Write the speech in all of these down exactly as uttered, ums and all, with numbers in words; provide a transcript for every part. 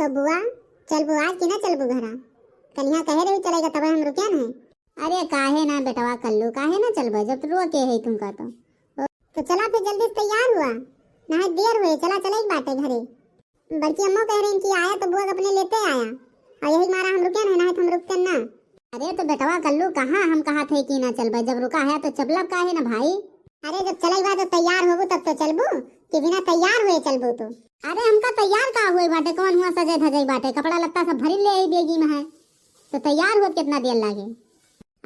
तो बुआ, चलबू आज कि ना चलबू घरा? कलिया कहे रही चलेगा, तब हम रुके न है। अरे काहे ना बेटवा कल्लू, काहे ना चलबे, जब तो रोके है तुमका तो। तो चला फिर जल्दी से तैयार हुआ, ना है देर हुए, चला चले एक बाटे घरे। बड़की अम्मा कह रही कि आया तो बुआ के अपने लेते आया, और यही मारा हम रुके न है, ना है तो हम रुकते ना। अरे तो बेटवा कल्लू कहाँ हम कहा थे कि ना चलबे, जब रुका है तो चलब काहे ना भाई। अरे जब चले बा तो तैयार होबू तब तो चलबू, कि बिना तैयार हुए चलबू तू? अरे हमका तैयार का हुए बाटे, कौन हुआ सजे धजे बाटे, कपड़ा लत्ता सब भरी ले आई बेगी में है, तो तैयार हुआ कितना देर लागे?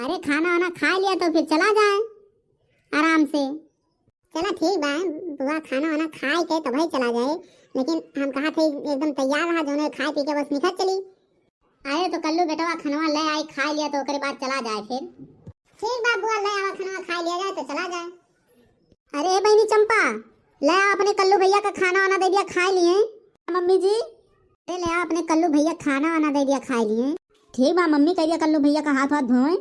अरे खाना वाना खा लिया तो फिर चला जाए आराम से। चला ठीक बा बुआ, खाना वाना खाए के तब चला जाए, लेकिन हम कहा थे एकदम तैयार रहा, जोने खाए पी के बस निकल चली। अरे तो कल्लू बेटवा खनवा ले आई, खा लिया तो ओकरे बाद चला जाए फिर। ठीक बा बुआ, ले आवा खनवा, खा लिया जाए तो चला जाए। अरे बहनी चंपा, ले आ अपने कल्लू भैया का खाना वाना दे दिया, खा लिए। मम्मी जी, अरे ले आ अपने कल्लू भैया खाना वाना दे दिया, खा लिए। ठीक बा मम्मी, कह दिया कल्लू भैया का हाथ वाथ धोए,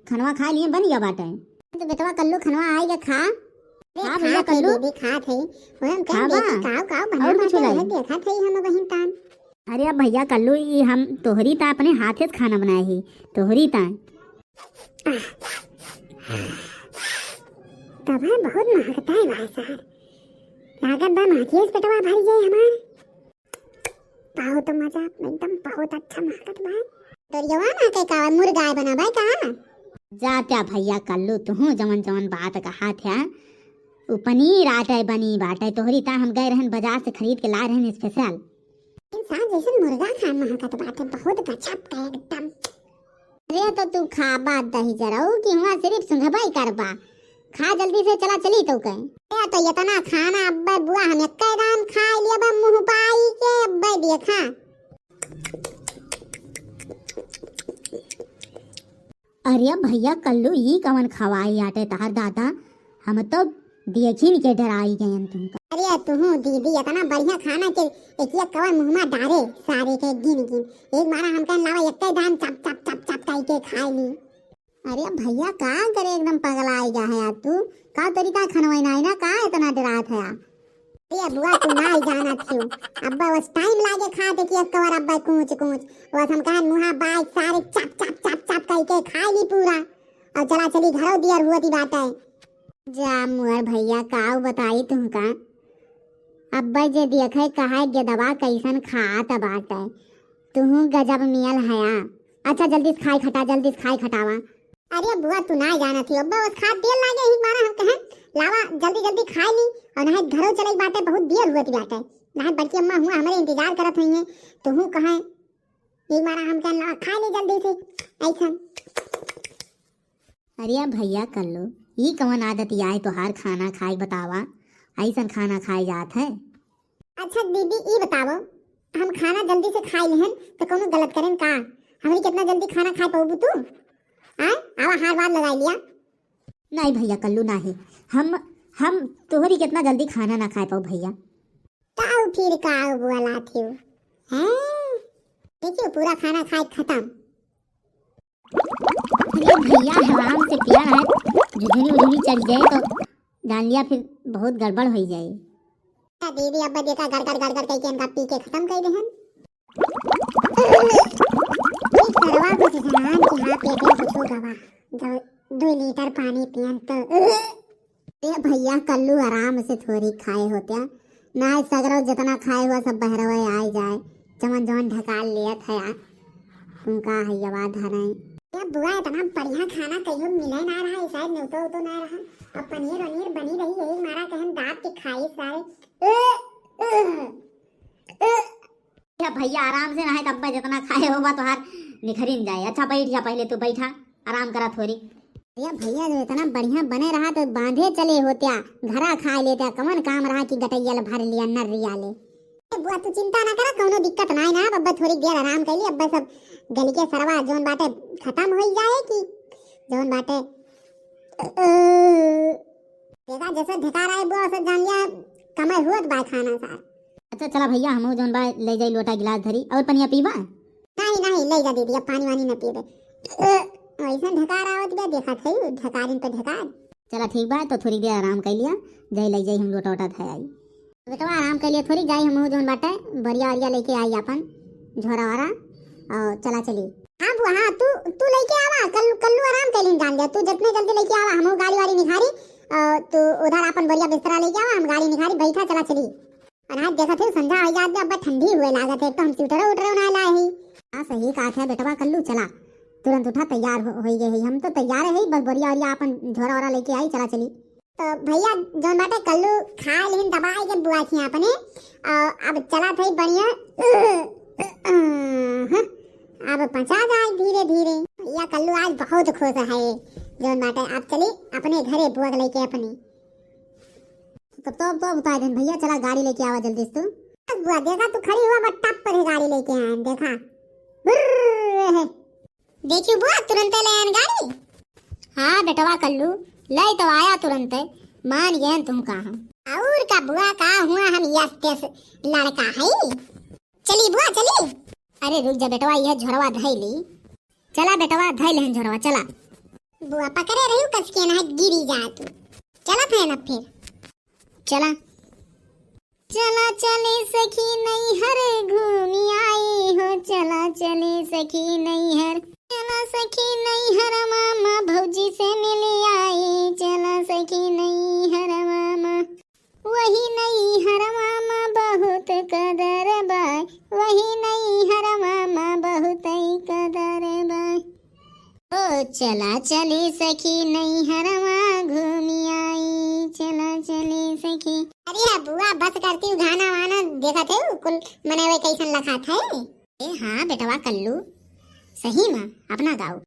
खनवा खा लिए, बन गया बाटे। तो बेटवा कल्लू खनवा आई गया, खा। अरे हाँ खा भैया थे कल्लू। दीदी, खा थे। वो हम कह हाँ बा। देखी काव काव बना और कुछ बाटे, लाई? वह देखा थे हम बहिन तान। अरे अब भैया कल्लू, ई हम तोहरी ता अपने हाथे से खाना बनाए ही, तोहरी ता। तब है बहुत महकता है भाई साहब। लागत बा माचिए से पेटवा भर जाए हमार। बहुत मजा, एकदम बहुत अच्छा महकत बा। तोरियवा ना के का मुर्गा बनाबे का? जा त्या भैया कल्लू, तुहू जवन जवन बात कहा थ्या, उ पनीर आटे बनी बाटे, तोहरी ता हम गए रहन बाजार से खरीद के लाए रहन special। इंसान जैसन मुर्गा खान महकत बाटे, बहुत गजब का एकदम। अरे तो तू खा बात दही जराऊ कि हुआ सिर्फ सुंघबा ही करबा। खा जल्दी से, चला चली तो कहे। ए तो इतना खाना अब्बे बुआ हम एक्के दाम खा लिया बा मुंह पाई के अब्बे देखा। अरे भैया कल्लू, ई कवन खवाई आटे तहार दादा, हम तो देखिन के डराई गयन तुमका। अरे तुहू दीदी, इतना बढ़िया खाना के एक एक कवर मुंह में डारे, सारे के गिन गिन। एक मारा हम कहन लावा, एक दाम चप चप चप चप कई के खाए ली। अरे भैया का करे, एकदम पगला आई गया है यार तू। का तरीका खनवाई ना, ना का इतना डरात है यार? अरे बुआ तू ना ही जानत हो, अब्बा बस टाइम लागे खाए के कि एक कवर अब्बा कूच कूच। बस हम कहन मुहा बाई सारे चप चप चप चप कई के खाए ली पूरा। और चला चली घरो दियर हुआ ती बात है। जा मुअर भैया, काऊ बताई तुहका। अब्बे जे देखे कहे गेदवा कैसन खात बाटे। तुहू गजब मियल हया। अच्छा जल्दी से खाई खटा, जल्दी से खाई खटावा। अरे बुआ तू ना जानत ही, अब्बे बस खात देर लागे ही मारा हम कहें लावा जल्दी जल्दी खाई ली और नहीं घरों चले बाटे, बहुत देर हुआ बाटे। नहीं बड़की अम्मा हुआ हमारे इंतजार करत हुई है। तुहू कहें ई मारा हम कहें लावा खाई ली जल्दी से। ऐसा अरे भैया कल्लू, ई कवन आदत आए तोहार खाना खाए बतावा, ऐसन खाना खाए जात है? अच्छा दीदी ई बतावो, हम खाना जल्दी से खाए लेहन तो कौनो गलत करेन का? हमरी कितना जल्दी खाना खाए पाबू तू? आए आवा हार वार लगा लिया। नहीं भैया कल्लू नाही, हम हम तोहरी कितना जल्दी खाना ना खाए पाऊ भैया। ताऊ फिर का बोला थियो? हैं? देखियो पूरा खाना खाए खत्म। अरे भैया हराम से पिया है, झुझुनी उझुनी चढ़ जाए तो जान लिया फिर बहुत गड़बड़ हो जाए। दीदी अब देखा गड़गड़ गड़गड़ कह के इनका पी के खत्म कर देहन। ई सरवा कुछ जनान के हाथ पेट में कुछ गवा, जब दो लीटर पानी पियन तो ए भैया कल्लू आराम से थोड़ी खाए होत्या, ना सगरो जितना खाए हुआ सब बहरवे आए जाए, जवन जवन ढकाल लेत है आ। तुमका हैया बात धरे। ए बुआ इतना बढ़िया खाना कहियो मिले ना रहा, शायद न्योतो उतो ना रहा। अब पनीर वनीर बनी रही, यही मारा कहन दाब के खाई सारे। ए, ए, ए। या भैया आराम से नहाए, तब जितना खाए होबा तोहार निखरिन जाए। अच्छा बैठ जा, पहले तू बैठा, आराम करा थोड़ी। या भैया जो इतना बढ़िया बने रहा तो बांधे चले होत्या, घरा खाए लेत्या, कवन काम रहा कि गटैया ल भर लिया नर्रिया ले। ए बुआ तू चिंता ना करा, कौनो दिक्कत ना है ना, अब थोड़ी देर आराम कर ली, अब सब गली के सरवा जोन बाटे खत्म हो जाए कि जोन बाटे। अ, अ, देखा जैसे ढेकार आए बुआ, उसे जान लिया कमाई हुआ तो बाय खाना सार। अच्छा चला भैया, हमहू जौन बा ले जाई लोटा गिलास धरी, और पनिया पीबा? नहीं नहीं, ले जा दीदी, अब पानी वानी न पीबे। अ, वैसे ढेकार आवत बा, देखा थे ढेकारिन पे ढेकार। चला ठीक बा, तो थोड़ी देर आराम कर लिया, जाई ले जाई हम लोटा वोटा धर आई। बेटवा आराम कर लिया थोड़ी, जाई हमहू जौन बाटे बरिया वरिया लेके आई आपन झोरा वारा और चला चली। हाँ बुआ, हाँ, तू, तू लेके आवा, कल, कल्लू आराम कर लीन जान लिया, तू जितने जल्दी लेके आवा, हमहू गाड़ी वाड़ी निखारी, और तू उधर आपन बरिया बिस्तरा लेके आवा, हम गाड़ी निखारी बैठा, चला चली। और आज देखत है संझा हो जात बा, अब ठंडी हुए लागत है, एक तो हम स्वेटर उटर ना लाए ही। हाँ सही कहा है बेटवा कल्लू, चला तुरंत उठा, तैयार हो, होई गए है, हम तो तैयार है, बस बरिया वरिया आपन झोरा वोरा लेके आई, चला चली। तो भैया जौन बाटे कल्लू खा लेन दबाई के बुआ थी अपने, और अब चला थे बढ़िया, अब पचा जाए धीरे धीरे। भैया कल्लू आज बहुत खुश है, जौन बाटे आप चली अपने घरे बुआ के लेके अपने। तो, तो, तो उतार देन भैया, चला गाड़ी लेके आवा जल्दी से तू। बस बुआ देखा तू खड़ी हुआ, बस टप पर ही गाड़ी लेके आए, देखा। बुर्र है। देखियो बुआ, तुरंते ले आन गाड़ी। हाँ बेटवा कल्लू, ले तो आया तुरंते, मान गए तुम कहा। और का बुआ, का हुआ, हम यस तेस लड़का है। चली बुआ, चली। अरे रुक जा बेटवा, यह झोरवा धई ली। चला बेटवा, धई लेहन झोरवा, चला। बुआ पकड़े रही कस के ना, गिरी जा तू। चला थे ना फिर। चला। चला चली सखी नैहर घूमी आई हो, चला चली सखी नैहर। चला सखी नैहर मामा भौजी से मिली आई, चला सखी नैहर मामा। वही नैहर मामा बहुत कदर बा, वही नैहर मामा बहुत कदर बा। ओ चला चली सखी नैहरवा घूमी आई, चला चली सखी। अरे बुआ बस करती हूँ, गाना वाना देखत है कुल, मने वे कैसन लखात है। ए हाँ बेटवा कल्लू, सही में अपना गाओ।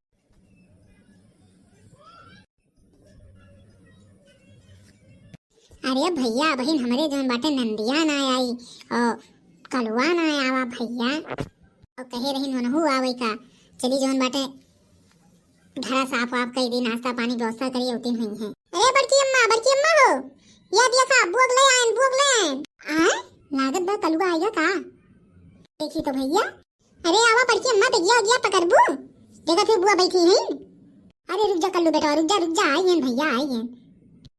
अरे भैया बहिन हमरे जौन बाटे नंदिया ना आई और कलुआ ना आवा भैया, और कहे रही नोनहू आवे का, चली जौन बाटे घरा साफ वाफ कई दी, नाश्ता पानी व्यवस्था करी, उतिन हुई है। अरे बड़की अम्मा, बड़की अम्मा हो, या देखा बुआ के ले आयन, बुआ के ले आयन। आए लागत बा कलुआ आइगा का? देखी तो भैया, अरे आवा बड़की अम्मा, बेगिया उगिया पकड़बू, देखा फिर बुआ बैठी है। अरे रुक जा कल्लू बेटवा, रुक जा, रुक जा, आई हैं भैया, आई हैं।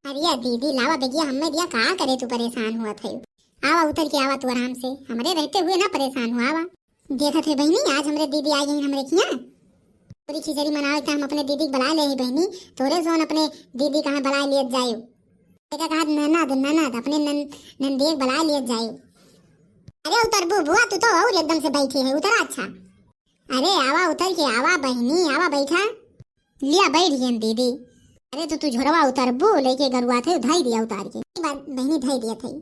अरे या दीदी लावा बेगिया हमें दिया, का करे तू परेशान हुआ थे। आवा उतर के आवा तू आराम से, हमरे रहते हुए ना परेशान हुआ, आवा। देखत है बहिनी, आज हमरे दीदी आई हैं हमरे किया। पूरी खिचड़ी मनावे के हम अपने दीदी के बुला ले ही बहिनी, तोरे जोन अपने दीदी कहाँ बुला लिए जायो। देखा कहा ननद, ननद, अपने नन-, नंदिया के बुला लिए जायो। अरे उतरबू बुआ, तू तो और एकदम से बैठी है, उतरा अच्छा। अरे आवा उतर के आवा बहिनी, आवा बैठा। लिया बैठ गयन दीदी। अरे तो तू झोरवा उतरबू, लेके गरुआ थे, धई दिया उतार के। बा-, बहिनी धई दिया थे।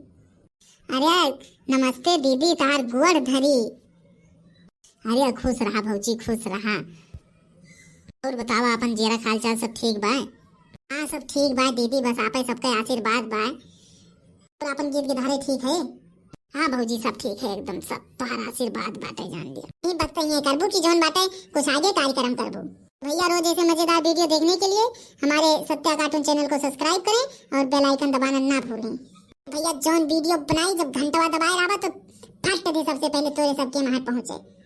अरे नमस्ते दीदी, तार गुड़ धरी। अरे खुश रहा भौजी, खुश रहा। और बतावा अपन जेरा हाल चाल सब ठीक बा? हाँ सब ठीक बा दीदी, बस आपे सबके आशीर्वाद बा। और अपन गीत के धारे ठीक है? हाँ भौजी सब ठीक है एकदम, सब तोहरा आशीर्वाद बाटे जान लिया। ई बात तो ये करबू कि जौन बाटे कुछ आगे कार्यक्रम करबू। भैया रोज ऐसे मजेदार वीडियो देखने के लिए हमारे सत्या कार्टून चैनल को सब्सक्राइब करें और बेल आइकन दबाना ना भूलें। भैया जौन वीडियो बनाई जब घंटवा दबाए रहा तो फट दे सबसे पहले तोरे सबके महर पहुँचे।